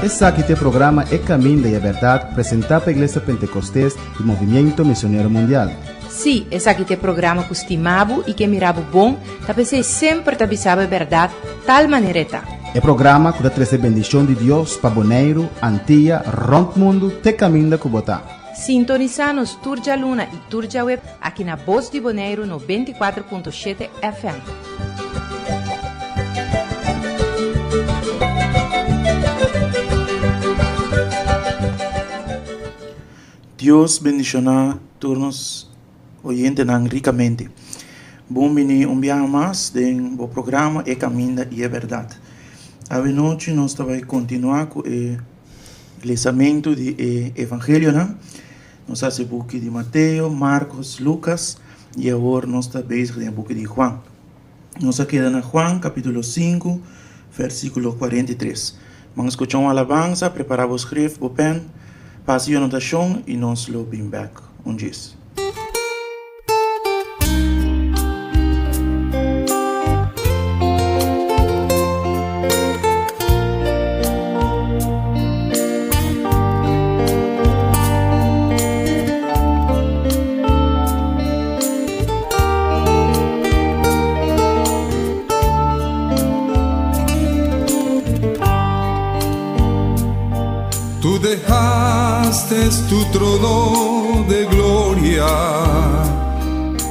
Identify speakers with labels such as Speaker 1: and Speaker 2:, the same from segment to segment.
Speaker 1: Esaki ta e programa E Caminda y e Berdad presenta pa Iglesia Pentecostes y Movimiento Misionero Mundial.
Speaker 2: Sí, esaki ta e programa ku stima bo i ke mira bo bon, ta p'esei semper ta bisa bo e bèrdat tal manera e ta.
Speaker 1: E programa ku ta trese bendishon di Dios pa Boneiru, Antia, rònt mundu te kaminda ku bo ta.
Speaker 2: Sintonisá nos tur djaluna i tur djaweb aki na Bos di Boneiru 94.7 FM.
Speaker 3: Dios bendiciona tur nos oyentenan ricamente. Bon bini un biaha mas den bo programa E Caminda y E Berdad. Awe nochi nos ta bay continua cu e lesamento di e evangelionan. Nos haci e buki di Mateo, Marcos, Lucas y awor nos ta bezig den e buki di Juan. Nos a keda na Juan capitulo 5 versiculo 43. Ban scucha un alabanza, prepara bo schrift, bo pen, pasa e anotacion y nos lo bin bek un djis.
Speaker 4: Tú dejaste tu trono de gloria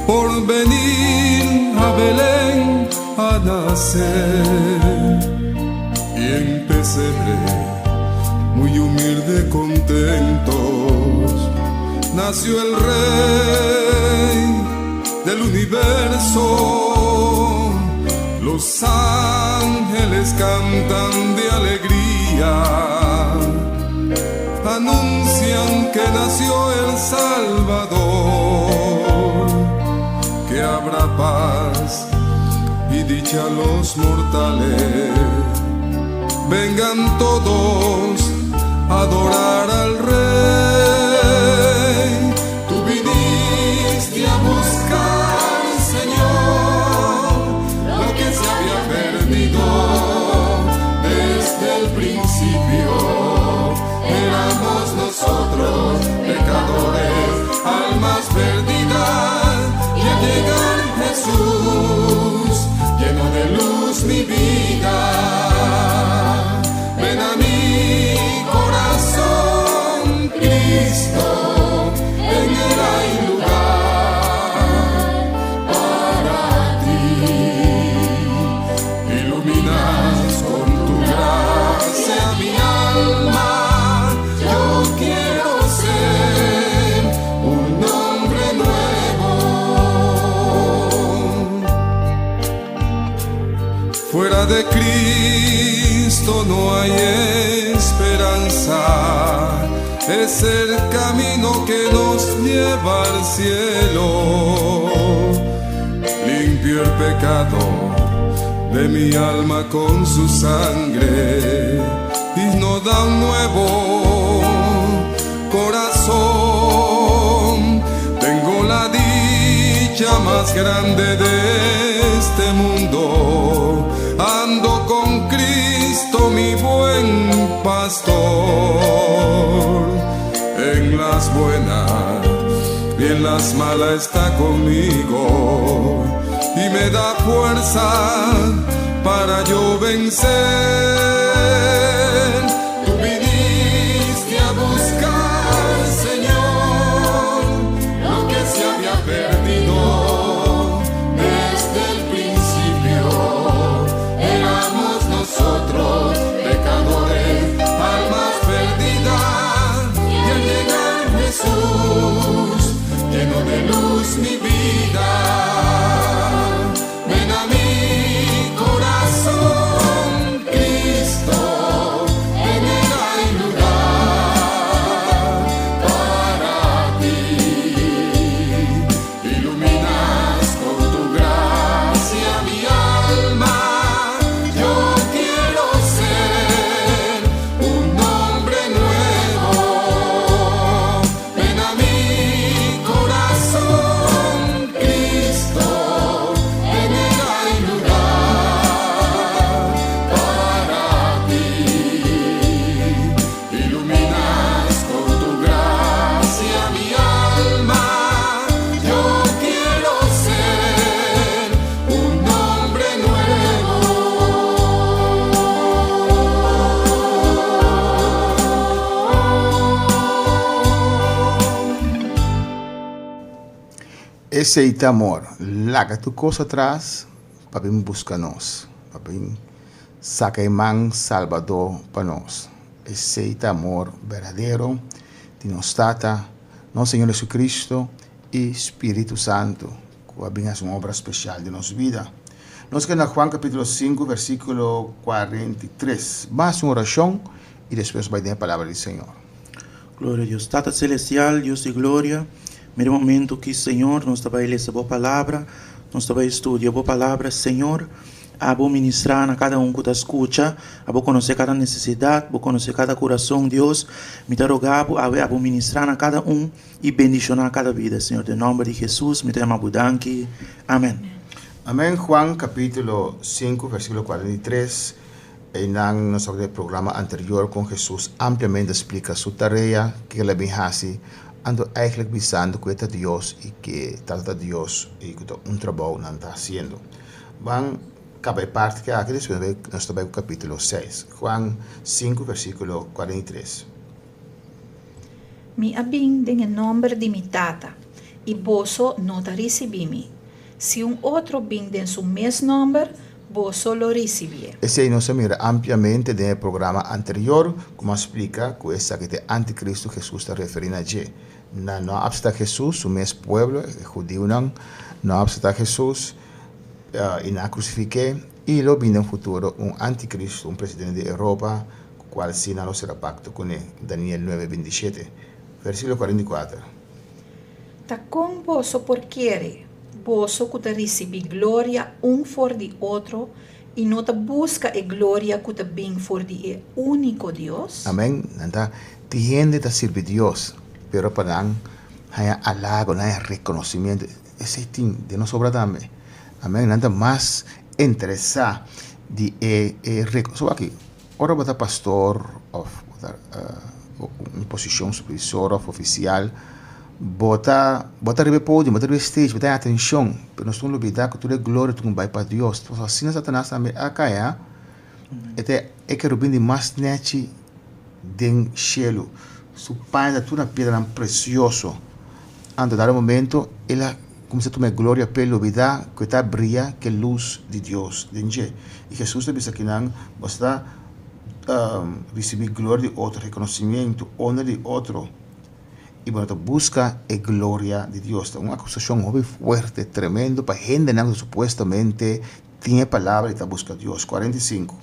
Speaker 4: por venir a Belén a nacer. Y en pesebre, muy humilde, contentos, nació el Rey del universo. Los ángeles cantan de alegría, anuncian que nació el Salvador, que habrá paz y dicha a los mortales. Vengan todos a adorar al Rey. Tú viniste a buscar, Señor, lo que se había perdido desde el principio. Éramos nosotros pecadores, almas perdidas, y al llegar Jesús llenó de luz mi vida. Ven a mi corazón, Cristo, en él hay lugar para ti. Iluminas con tu gracia mi alma. Yo quiero ser un hombre nuevo. Fuera de Cristo no hay esperanza. Es el camino que nos lleva al cielo. Limpió el pecado de mi alma con su sangre y nos da un nuevo corazón. Tengo la dicha más grande de este mundo. Ando con Cristo, mi buen pastor. En las buenas y en las malas está conmigo y me da fuerza para yo vencer. Tú viniste a buscar, Señor, lo que se había perdido desde el principio. Éramos nosotros pecadores, almas perdidas, y al llegar Jesús llenó de luz mi vida. Ven a mi corazón, Cristo.
Speaker 1: Esei ta amor. Laga tur kos atras pa bin buska nos, pa bin saka e man salbadó pa nos. Esei ta amor berdadero di nos Tata, nos Señor Jesucristo i Spiritu Santu, ku a bin hasi un obra spesial den nos bida. Nos keda na Juan kapítulo sinku versíkulo 43. Ban hasi un orashon i despues bai den e Palabra di Señor.
Speaker 3: Gloria a Dios. Tata Celestial, Dios di gloria, mira e momento ki Señor nos ta bai lesa Bo Palabra, nos ta bai studia Bo Palabra, Señor, Abo ministra na kada un ku ta skucha, Abo konosé kada nesesidat, Bo konosé kada kurason, Dios, mi ta roga Bo awe Abo ministra na kada un i bendishoná kada bida, Señor, den nòmber di Jesus mi ta yama Bo danki. Amen.
Speaker 1: Amen Juan capítulo 5 versículo 43 Einan nos tabata den e programa anterior kon Hesus ampliamente a splika su tarea ke el a bin hasi, anto eigentlik bisando ku e ta Dios i ke Tata ta Dios i ku ta un trabou nan ta hasiendo. Ban kaba e parti ke aki despues nos ta bai ku kapitulo seis. Juan sinku versikulo 43.
Speaker 5: Mi a bin den e nòmber di mi Tata, i boso no ta risibí mi. Si un otro bin den su mes nòmber, boso lo risibié.
Speaker 1: Esei nos a mira ampliamente den e programa anterior, ku a splika ku esaki ta e anticristo Hesus ta referí na dje. Nan no a apseptá Hesus, su mes pueblo, e hudiunan, no a apseptá Hesus i nan a krusifik'é, i lo bini den futuro un anticristo, un presidente di Europa, ku kual sí nan lo sera pakto kuné, Daniel nuebe 27, versíkulo 44.
Speaker 5: Ta kon boso por kere, boso ku ta risibí gloria un for di otro i no ta buska e gloria ku ta bin for di e úniko Dios?
Speaker 1: Amèn. Nan ta tin hende ta sirbi Dios, pero pa nan haña halago, nan haña rekonosimiento, esei tin den nos obra tambe. Amèn. Nan ta mas interesá di e e so aki, ora bo ta pastor òf bo ta un posishon supervisor òf ofisial, bo ta bo ta riba e podium, bo ta riba e stage, bo ta haña atenshon, pero nos tin lubidá ku tur e gloria tin ku bai pa Dios. Pasobra asina Satanas tambe a kai, ha, e ta e kerubin di mas nèchi den shelu, su paña ta tur na piedranan presioso. Anto dado momento el a kuminsá tuma e gloria p'e lubidá ku e ta bria ku e lus di Dios den dje. I Hesus ta bisa kinan, Boso ta risibí gloria di otro, rekonosimiento, honor di otro, i bo no ta buska e gloria di Dios. Ta un akusashon hopi fuerte, tremendo pa hendenan ku supuestamente tin e palabra i ta buska Dios. 45.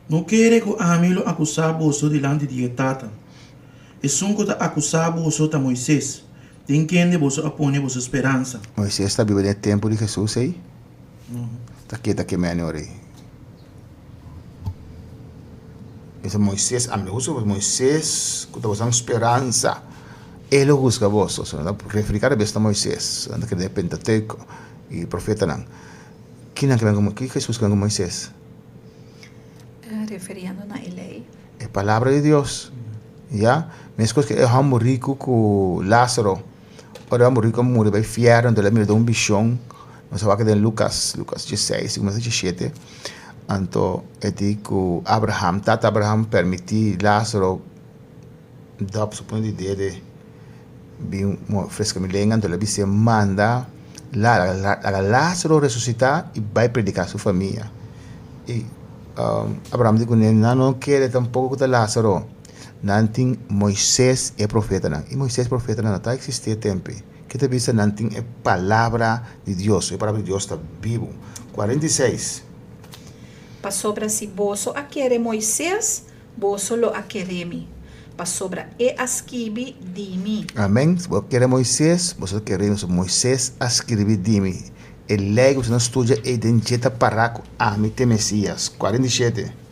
Speaker 3: No kere ku ami lo akusá boso dilanti di e Tata. Esun ku ta akusá boso ta Moises, den kende boso a pone boso speransa.
Speaker 1: Moises ta biba den e tempu di Hesus ei? Ta ke ta ke mene ora ei? Bisa Moises, ami lo husga boso, Moises ku ta boso speransa, e lo husga boso. So nan ta referí kada bes na Moises, nan ta kere den e Pentateuko i profetanan. Kinan ke men ku ki Hesus ke men ku Moises?
Speaker 5: Referiendo na e lei.
Speaker 1: E palabra di Dios, ya. Meskos ku e hòmber riku ku Lázaro, ora e hòmber riku a muri bai fièrnu, anto el a mira den un vishon, nos a wak den Lukas, Lukas dieseis, kuminsá diesshete, anto e di ku Abraham, tata Abraham permití Lázaro dòp su punta di dede bin freska mi lenga, anto el a bis'é manda laga Lázaro resusitá i bai prediká su famia. I Abraham di kuné, Nan no kere tampoko ku ta Lázaro, nan tin Moisés i e profetanan. I Moisés i e profetanan no ta eksistí e tempu ei. Ke ta bisa nan tin e palabra di Dios, e palabra di Dios ta bibu. 46.
Speaker 5: Pasobra si boso a kere Moisés, Boso lo a kere mi, pasobra e a skibi di mi.
Speaker 1: Amen. Si bo a kere Moises, boso lo kere mi, pasobra Moises a skirbi di mi. E lei ku boso nan studia ei den dje ta pará ku ami ta e Mesias. 47.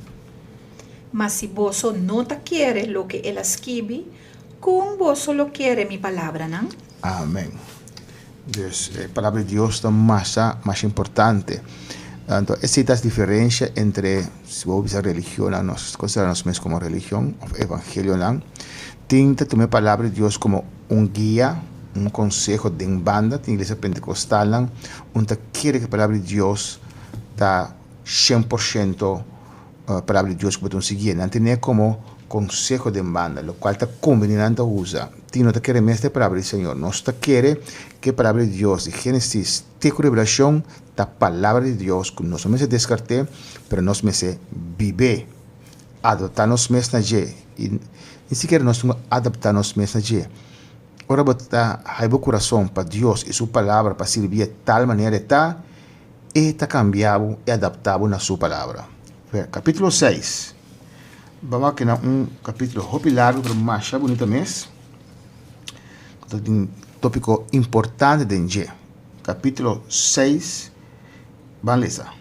Speaker 5: Ma si boso no ta kere loke el a skibi, kon boso lo kere mi palabranan?
Speaker 1: Amen. Dus e palabra di Dios ta masha masha importante. Anto esei ta diferencia entre si bo bisa religionnan, nos considera nos mes como religion of evangelionan, tin ta tuma e palabra di Dios como un guia, un conseho den banda, tin iglesia pentecostalnan un ta kere ku e palabra di Dios ta 100% palabra di Dios ku bo ta un sigui. Nan tene como conseho den banda, lokual ta kombini nan ta usa. Tin no ta kere mes den e Palabra di Señor. Nos ta kere ku e Palabra di Dios di Génesis te ku Revelashon ta Palabra di Dios ku nos no mester deskart'é, pero nos mester bib'é, adaptá nos mes na dje. I ni sikiera nos tin ku adaptá nos mes na dje. Ora bo ta hai bo kurason pa Dios i su Palabra pa sirbié tal manera e ta, e ta kambia bo i adaptá bo na su Palabra. Kapítulo seis. Bo a keda un capítulo hopi largo pero masha bunita mes. Ku ta tin tópiko importante den dje. Capítulo 6, ban lesa.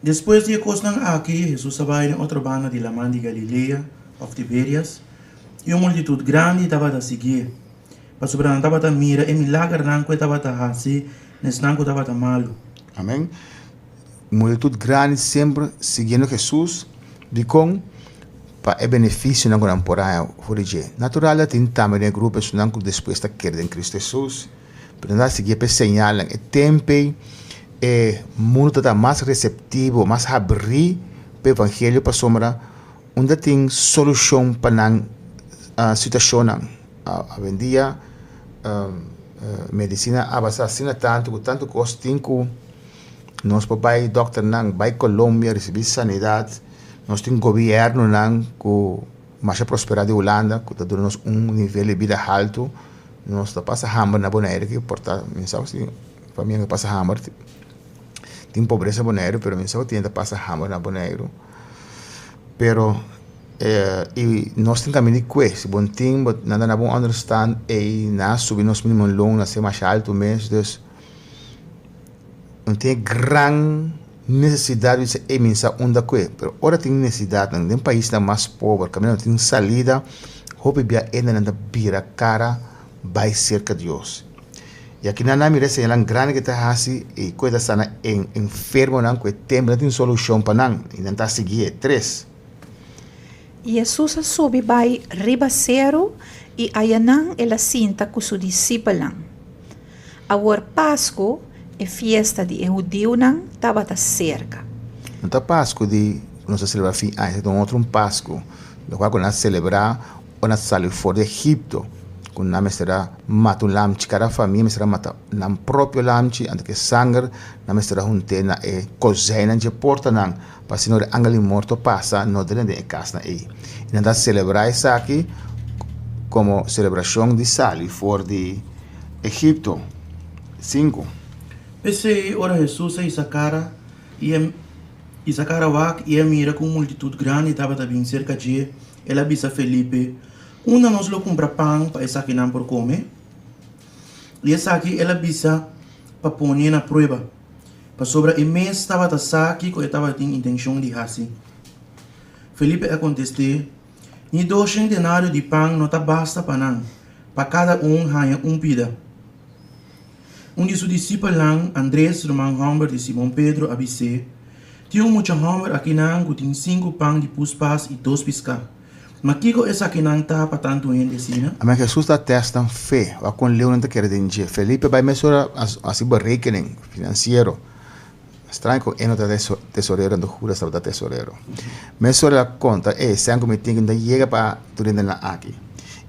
Speaker 3: Despues di e kosnan aki, Hesus a bai den otro banda di laman di Galilea, òf Tiberias, i un multitut grandi tabata siguié, pasobra nan tabata mira e milagernan ku e tabata hasi na esnan ku tabata malu.
Speaker 1: Amen. Multitud grandi semper siguiendo Hesus, dikon? Pa e benefisionan ku nan por haña for di dje. Natural ta tin tambe den e grupo esunnan ku despues ta kere den Kristu Hesus, pero nan ta siguié pa e señalnan. E tempu ei e mundu ta ta mas reseptivo, mas habrí pa e evangelio pasobra unda tin solushon pa nan situashonnan. Awendia medisina a avansa asina tantu ku tantu kos tin ku. Nos por bai dokternan, bai Colombia risibi sanidat. Nos tin gobiernonan ku masha prosperá di Hulanda ku ta duna nos un nivel di bida haltu. Nos ta pasa hamber na Bonaire ki por ta mi sa si famia ta pasa hamber. Tin pobresa na Bonaire pero mi sa ku tin ta pasa hamber na Bonaire. Pero i nos tin kaminda di kue. Si bo no tin bo nan ta na bo understand ei nan a subi nos minimum loon a ser masha haltu mes dus. No tin e gran nesesidat di bisa ey mi sa unda kue, pero ora tin nesesidatnan den paisnan mas pober kaminda no tin salida hopi bia hendenan ta bira kara bai serka Dios. I aki nan a mira e señalnan grandi ke ta hasi i ku e ta sana e enfermonan ku e tempu no tin solushon pa nan i nan ta siguié. Tres.
Speaker 5: Hesus a subi bai riba seru i ayanan el a sinta ku su disipelnan. Awor Pasku, e fiesta di e hudiunan, tabata serka.
Speaker 1: No ta Pasku di ku nos ta selebrá fin aña, ta un otro un Pasku, lokual ku nan a selebrá ora nan sali for di Egipto, ku nan mester a mata un lamchi, kada famia mester a mata nan propio lamchi, anto ku e sanger nan mester a hunt'é na e kozijnnan dje portanan, pa asina ora e angel di morto pasa no drenta den e kasnan ei. I nan ta selebrá esaki komo selebrashon di sali for di Egipto. Sinku.
Speaker 3: P'esei, ora Hesus a hisa kara i a hisa kara wak i a mira ku un multitut grandi tabata bin serka dje, el a bisa Felipe, Unda nos lo kumpra pan pa esakinan por kome? I esaki el a bisa pa pone na prueba, pasobra e mes tabata sa kiko e tabatin intenshon di hasi. Felipe a kontest'é, Ni doshen denario di pan no ta basta pa nan, pa kada un haña un pida. Un di su disipelnan, Andres, ruman hòmber di Simon Pedro, a bis'é, Tin un mucha hòmber akinan ku tin sinku pan di puspas i dos piská. Ma kiko esakinan ta pa tantu hende asina?
Speaker 1: Amen Hesus ta tèst nan fe, wak kon leu nan ta kere den dje. Felipe bai mesora hasi berekening finansiero. Straño ku e no ta tesorero anto Judas tabata tesorero. Mesora el a konta, e sèn ku mi tin ku no ta yega pa tur hendenan aki.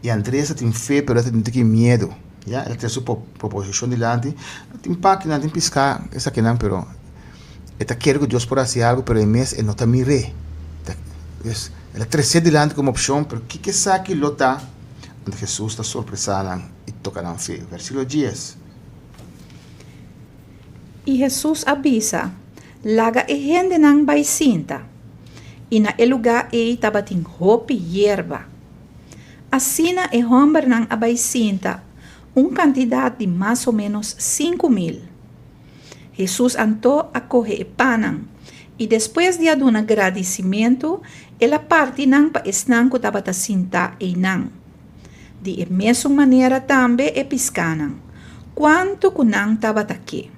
Speaker 1: I Andres ta tin fe pero el ta tin tiki miedu. Ya, el a trese su proposishon dilanti. Tin pan kinan, tin piská esakinan pero e ta kere ku Dios por hasi algu pero e mes e no ta mir'é. Pues el a tres'é dilanti komo opshon pero kiko esaki lo ta? Anto Hesus ta sorpresá nan i toka nan fe. Versíkulo dies.
Speaker 5: I Hesus a bisa, Laga e hendenan bai sinta. I na e lugá ei tabatin hopi yerba. Asina e hòmbernan a bai sinta, un kantidat di mas o ménos 5000. Hesus anto a kohe e pannan, i despues di a duna gradisimentu, el a parti nan pa esnan ku tabata sintá einan. Di e mesun manera tambe e piskánan, kuantu ku nan tabata ke.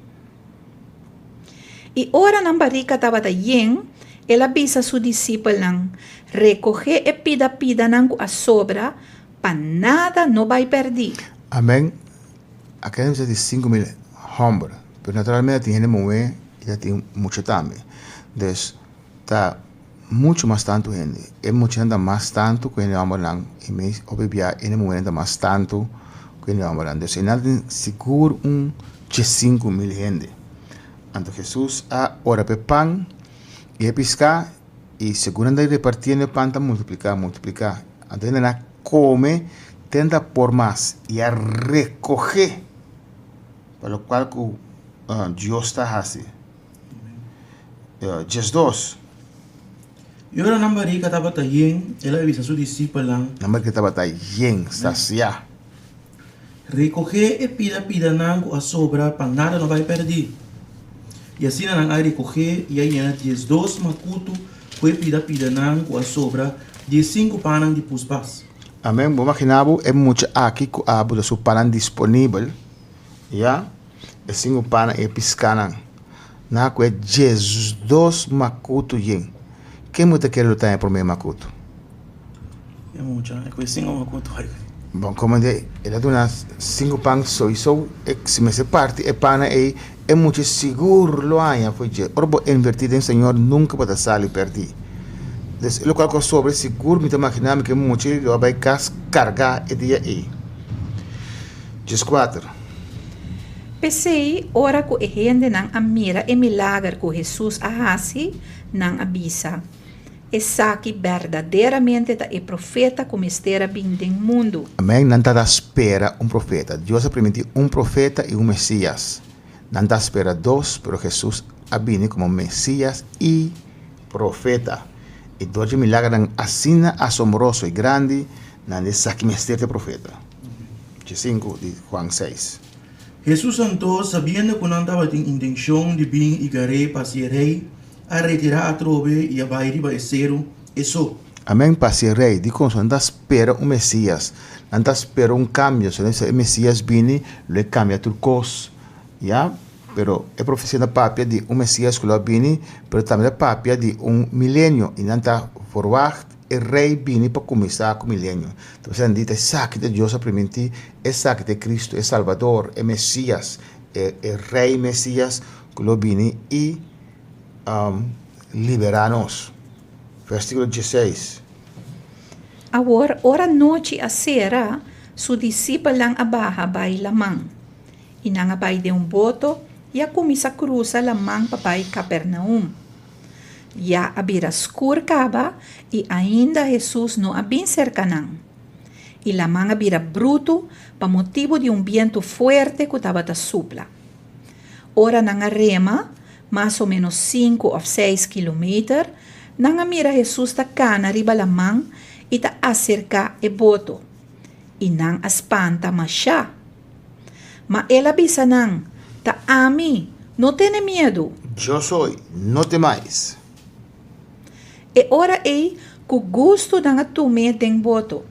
Speaker 5: I ora nan barika tabata yen, el a bisa su disipelnan, Rekohé e pida pidanan ku a sobra, pa nada no bai pèrdí.
Speaker 1: Amèn. Aki nan bisa di 5000 hòmber, pero naturalmente tin hende muhé i ta tin mucha tambe. Dus ta. Muchu mas tantu hende. E muchanan ta mas tantu ku hende hòmbernan i mes hopi bia hende muhénan ta mas tantu ku hende hòmbernan. Dus einan tin sigur un 15,000 hende. Anto Hesus a ora pa e pan i e piská i segun nan ta repartiendo e pan ta multipliká, multipliká. Anto hendenan a kome te nan ta por mas i a rekohé pa lokual ku Dios ta hasi. 12.
Speaker 3: I ora nan barika tabata yen, el a bisa su disipelnan.
Speaker 1: Nan barika tabata yen, sasiá.
Speaker 3: Rekohé e pida pidanan ku a sobra pa nada no bai pèrdí. I asina nan a rekohé i a yena 12 makutu ku e pida pidanan ku a sobra di e sinku pannan di puspas.
Speaker 1: Amén. Bo imaginá bo e mucha aki ku a buta su pannan disponibel, ya? E sinku pannan i e piskanan. Nan a kue 12 makutu yen. Ken bo ta kere lo ta e promé makutu?
Speaker 3: E mucha, e kue sinku makutu.
Speaker 1: Bon, komo de el a duna sinku pan soiso, e si mester parti e pannan ei, e mucha sigur lo haña for dje. Ora bo invertí den Señor, nunka bo ta sali pèrdí. Des e lokual ku a sobra, sigur mi ta imaginá mi ku e mucha lo a bai kas kargá e dia ei. 14.
Speaker 5: P'esei, ora ku e hendenan a mira e milager ku Hesus a hasi, nan a bisa, Esaki berdaderamente ta e profeta ku mester a bin den mundu.
Speaker 1: Amèn. Nan ta ta spera un profeta. Dios a primintí un profeta i un Mesías. Nan ta spera dos, pero Hesus a bini komo Mesías i profeta. I dor dje milagernan asina asombroso i grandi, nan di esaki mester ta e profeta. 5 di Juan 6.
Speaker 3: Hesus anto, sabiendo ku nan tabatin intenshon di bin i gar'é pa hasié rei, a retirá atrobe i a bai riba e seru e so.
Speaker 1: Amèn pa hasié rei. Dikon? So nan ta spera un Mesías. Nan ta spera un kambio. So nan bisa e Mesías bini, lo e kambia tur kos. Ya. Pero e profesia ta papia di un Mesías ku lo a bini, pero tambe ta papia di un milenio. I nan ta forwagt e rei bini pa kuminsá ku milenio. Ta bisa nan di ta esaki ta Dios a primintí, esaki ta e Cristo, e Salbador, e Mesías, e e Rei Mesías ku lo bini i liberá nos. Versíkulo 16.
Speaker 5: Awor, ora nochi a sera, su disipelnan a baha bai laman. I nan a bai den un boto i a kuminsá krusa laman pa bai Kapernaum. Ya a bira skur kaba i ainda Hesus no a bin serka nan. I laman a bira brutu pa motibu di un bientu fuerte ku tabata supla. Ora nan a rema, mas o ménos sinku òf seis kilometer, nan a mira Hesus ta kana riba laman i ta aserká e boto, i nan a spanta mashá. Ma el a bisa nan, Ta ami, no tene miedu!
Speaker 1: Yo soy, no temáis.
Speaker 5: E ora ei, ku gustu nan a tum'é den boto,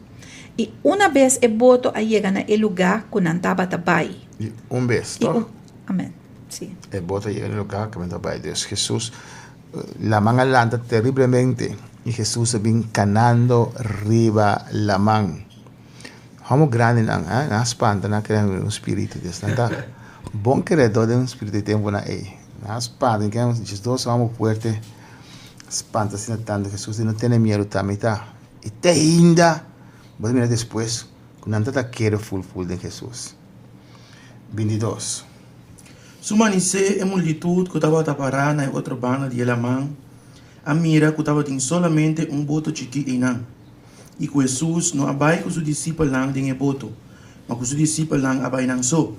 Speaker 5: i unabes e boto a yega na e lugá ku nan tabata bai.
Speaker 1: I un bes, tòg?
Speaker 5: Amèn. Sí.
Speaker 1: E boto a yega na e lugá ku nan tabata bai. Dus Hesus, laman a lanta teriblemente, i Hesus a bin kanando riba laman. Homo grandinan, eh, nan a spanta, nan a kere un spiritu. Dus nan ta bon keredó den un spiritu e tempunan ei. Nan a spanta, nan kere djesdos homo fuerte spanta asina tantu. Hesus di, No tene miedu, ta mi ta. I te ainda bo ta mira despues ku nan ta ta kere ful ful den Hesus. 22.
Speaker 3: Su manisé e multitut ku tabata pará na e otro banda di e laman a mira ku tabatin solamente un boto chikí einan. I ku Hesus no a bai ku su disipelnan den e boto, ma ku su disipelnan a bai nan so.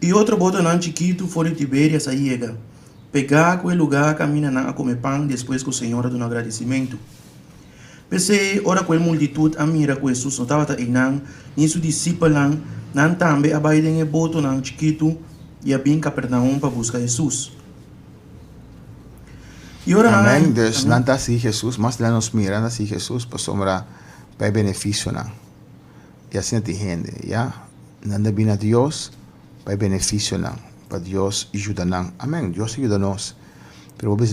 Speaker 3: I otro botonan chikitu for di Tiberias a yega, pegá ku e lugá kaminda nan a kome pan despues ku Señor a duna gradisimentu. P'esei, ora ku e multitut a mira ku Hesus no tabata einan, ni su disipelnan, nan tambe a bai den e botonan chikitu i a bin Kapernaum pa buska Hesus.
Speaker 1: I ora nan Amèn. Dus nan ta sigui Hesus, mas di nos mira nan ta sigui Hesus pasobra pa e benefisionan. I asina tin hende, ya. Nan ta bini na Dios pa e benefisionan, pa Dios yuda nan. Amèn. Dios ta yuda nos. Pero bo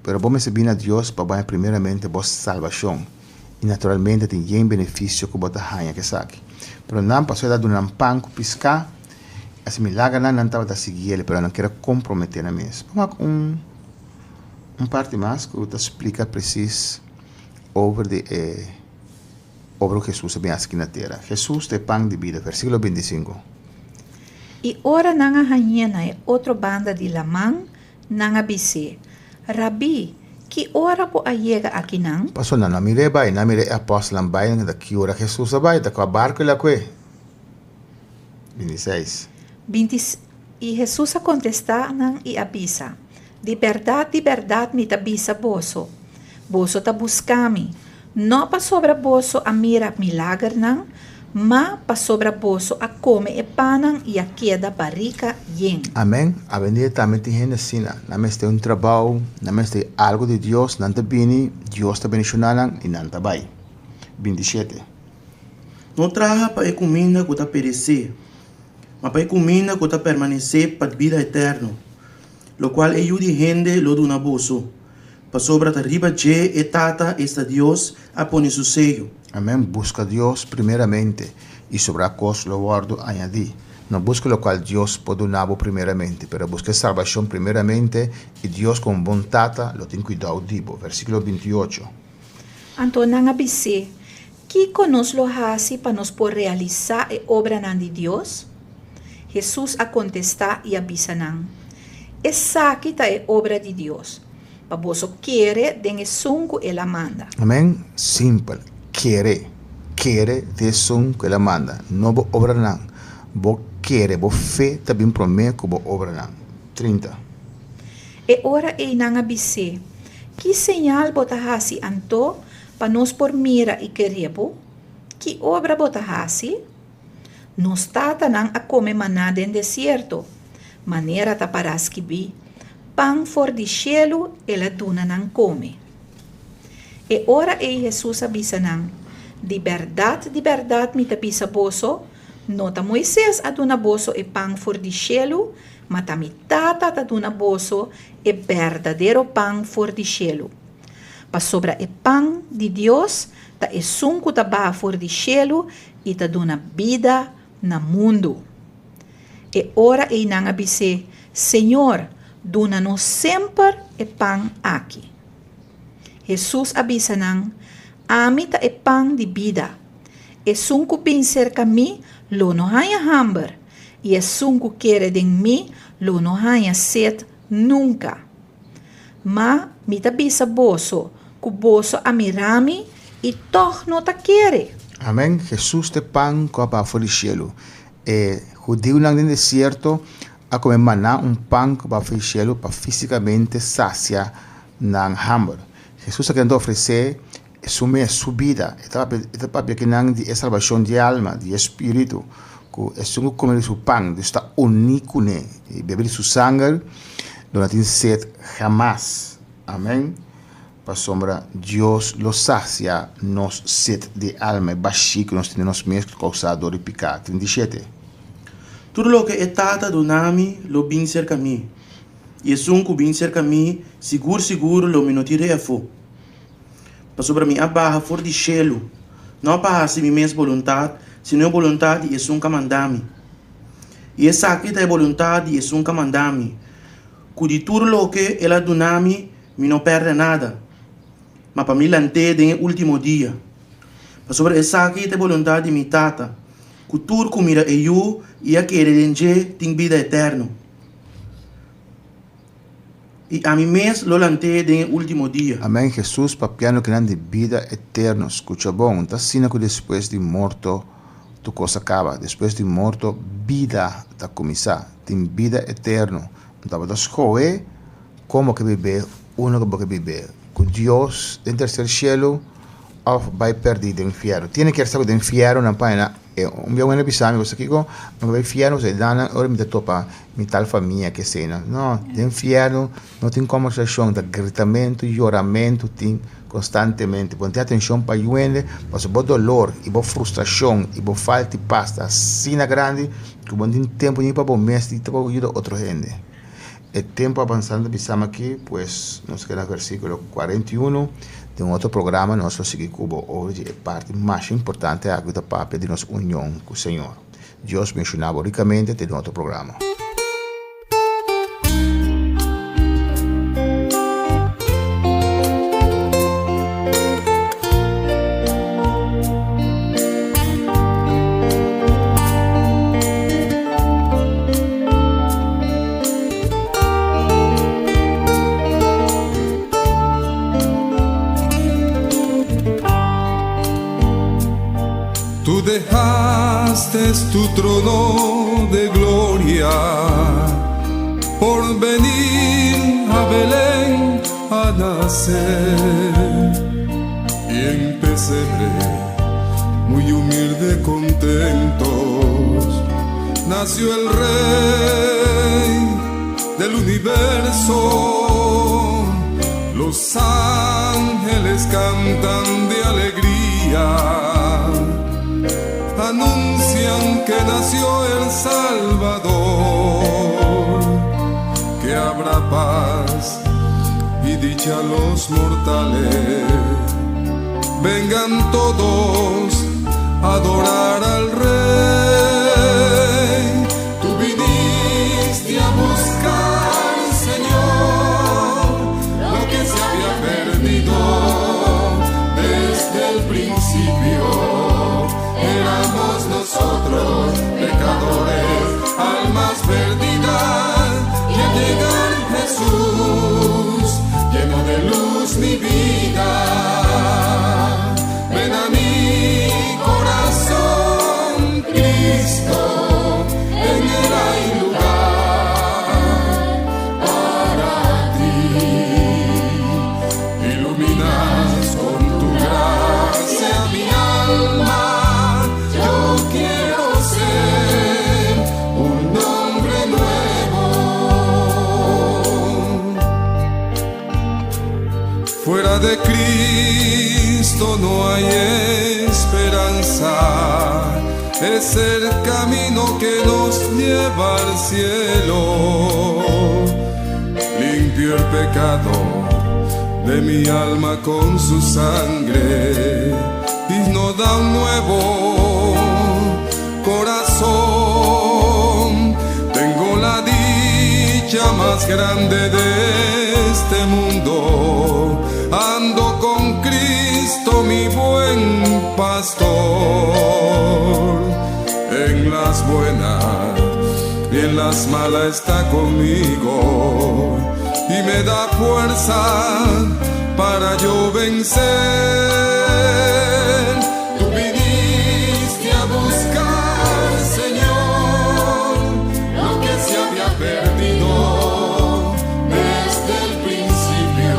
Speaker 1: pero bo mester bini na Dios pa bo haña primeramente bo salbashon. I naturalmente tin yen benefisio ku bo ta haña ku esaki. Pero nan pasobra el a duna nan pan ku piská. Hasi milagernan nan tabata sigui el, pero nan kier a komprometé nan mes. Bo mak un Un parti mas ku ta splika presis over di e obra ku Hesus a bin hasi aki na tera. Hesus ta e pan di bida, versíkulo 25.
Speaker 5: I ora nan a hañ'é na e otro banda di laman, nan a bis'é, Rabí, ki ora bo a yega akinan?
Speaker 1: Pasobra nan no a mir'é bai, nan a mira e apòstelnan bai, nan ta ki ora Hesus a bai, ta kua barku el a kue? 26.
Speaker 5: Binti I Hesus a kontestá nan i a bisa, Di bèrdat, di bèrdat mi ta bisa boso, boso ta buska mi, no pasobra boso a mira milagernan, ma pasobra boso a kome e pannan i a keda barika yen.
Speaker 1: Amèn. Awendia tambe tin hende asina. Nan mester un trabou, nan mester algu di Dios, nan ta bini, Dios ta bendishoná nan i nan ta bai. 27.
Speaker 3: No traha pa e kuminda ku ta peresé, ma pa e kuminda ku ta permanesé pa bida eterno, lokual e Yu di hende lo duna boso, pasobra ta riba dje e Tata, esta Dios, a pone su seyo.
Speaker 1: Amén, buska Dios primeramente, i sobrá kos lo wòrdu añadí. No buska lokual Dios por duna bo primeramente, pero buska e salbashon primeramente, i Dios komo bon Tata lo tin kuidou di bo. Versíkulo 28.
Speaker 5: Anto nan a bis'é, Kiko nos lo hasi pa nos por realisá e obranan di Dios? Hesus a kontestá i a bisa nan, Esaki ta e obra di Dios, pa boso kere den esun ku el a manda.
Speaker 1: Amèn. Simpel. Kere. Kere den esun ku el a manda. No bo obranan. Bo kere, bo fe ta bin promé ku bo obranan. 30.
Speaker 5: E ora ei nan a bis'é, Ki señal bo ta hasi anto pa nos por mira i kere bo? Ki obra bo ta hasi? Nos tatanan a kome maná den desierto, manera ta pará skibí, Pan for di shelu el a duna nan kome. E ora ei Hesus a bisa nan, Di bèrdat, di bèrdat mi ta bisa boso, no ta Moises a duna boso e pan for di shelu, ma ta mi Tata ta duna boso e berdadero pan for di shelu. Pasobra e pan di Dios ta esun ku ta baha for di shelu i ta duna bida na mundu. E ora ei nan a bis'é, Señor, duna nos semper e pan aki. Hesus a bisa nan, Ami ta e pan di bida. Esun ku bin serka mi lo no haña hamber, i esun ku kere den mi lo no haña set nunka. Ma mi ta bisa boso ku boso a mira mi i tòg no ta kere.
Speaker 1: Amèn. Hesus ta e pan ku a baha for di shelu. E hudiunan den desierto a kome maná, un pan ku a baha for di shelu pa físikamente sasia nan hamber. Hesus a keda ofresé su mes, su bida. E ta papia kinan di e salbashon di e alma, di e spiritu, ku esun ku kome di su pan, Dios ta uní kuné, i bebe di su sanger, lo no tin set hamas. Amèn. Pasobra Dios lo sasia nos set di alma, e bashí ku nos tin den nos mes ku ta kousá dor di piká. 37.
Speaker 3: Tur loke e Tata duna mi lo bin serka mi, i esun ku bin serka mi, sigur sigur lo mi no tir'é afó. Pasobra mi a baha for di shelu, no pa hasi mi mes boluntat, sino e boluntat di esun ku a manda mi. I esaki ta e boluntat di esun ku a manda mi, ku di tur loke el a duna mi, mi no pèrdè nada, ma pa mi lant'é den e último dia. Pasobra esaki ta e boluntat di mi Tata, ku tur ku mira e Yu i a kere den dje tin bida eterno. I ami mes lo lant'é den e último dia.
Speaker 1: Amèn Hesus papiando kinan di bida eterno skucha bon ta asina ku despues di morto tur kos a kaba despues di morto bida ta kuminsá tin bida eterno no tabata skohe kon bo ke bib'é uno ku bo ke bib'é ku Dios den terser shelu òf bai pèrdí den fièrnu tiene kier sa ku den fièrnu nan paña E un bia un hende bisa mi, bo sa kiko? Mi a bai fièrnu, pasobra e danan ora mi ta topa mi tal famia ke esei nan. No, den fièrnu no tin kòmbersashon, ta gritamentu, yoramentu tin konstantemente. Bo no tin atenshon pa yu hende, pasobra bo dolor i bo frustrashon i bo falta di pas ta asina grandi ku bo no tin tempu ni pa bo mes ni tampoco yuda otro hende. E tempu a bansando ta bisa mi aki, pues nos keda na versíkulo 41. Den un otro programa nos lo sigui ku bo over di e parti mas importante aki ku ta papia di nos union ku Señor. Dios benshoná bo rikamente te den otro programa.
Speaker 4: Dejaste tu trono de gloria por venir a Belén a nacer. Y en pesebre, muy humilde, contentos, nació el Rey del universo. Los ángeles cantan de alegría, anuncian que nació el Salvador, que habrá paz y dicha a los mortales. Vengan todos a adorar al Rey. Tú viniste a buscar, Señor, lo que se había perdido desde el principio. Éramos nosotros pecadores, almas perdidas, y al llegar Jesús llenó de luz mi vida. Ven a mi corazón, Cristo, en él hay lugar para ti. Iluminas con tu gracia mi alma. Yo quiero ser un hombre nuevo. Fuera de Cristo no hay esperanza. Es el camino que nos lleva al cielo. Limpió el pecado de mi alma con su sangre y nos da un nuevo corazón. Tengo la dicha más grande de este mundo. Ando con Cristo, mi buen pastor. En las buenas y en las malas está conmigo y me da fuerza para yo vencer. Tú viniste a buscar, Señor, lo que se había perdido desde el principio.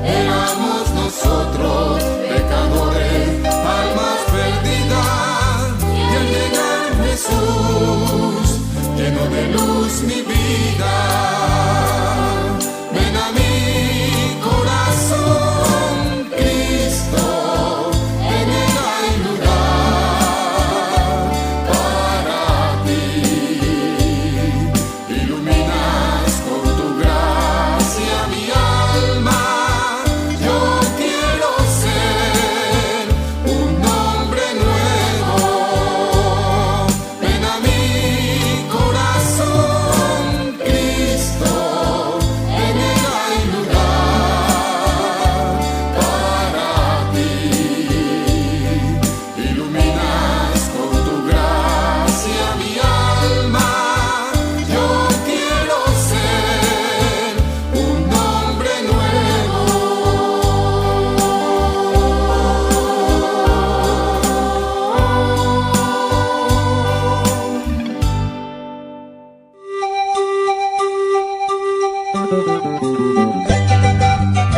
Speaker 4: Éramos nosotros pecadores, almas perdidas, y al llegar Jesús llenó de luz mi vida. Ven a mi corazón, Cristo, en él hay lugar para ti. Iluminas con tu gracia mi alma. Yo quiero ser un hombre nuevo. Ven a mi corazón, Cristo, en él hay lugar para ti. Iluminas con tu gracia mi alma. Yo quiero ser un hombre nuevo.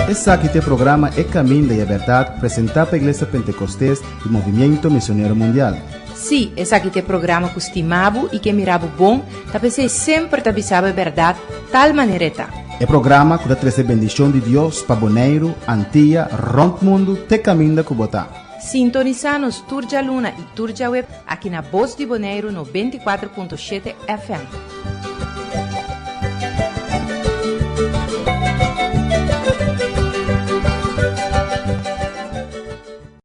Speaker 1: Esaki ta e programa E Caminda y e Berdad, presenta pa Iglesia Pentecostes y Movimiento Misionero Mundial.
Speaker 2: Si, esaki ta e programa ku stima bo i ke mira bo bon, ta p'esei semper ta bisa bo e bèrdat tal manera e ta.
Speaker 1: E programa ku ta trese bendishon di Dios pa Boneiru, Antia, rònt mundu te kaminda ku bo ta.
Speaker 2: Sintonisá nos tur djaluna i tur djaweps aki na Bos di Boneiru 94.7 FM.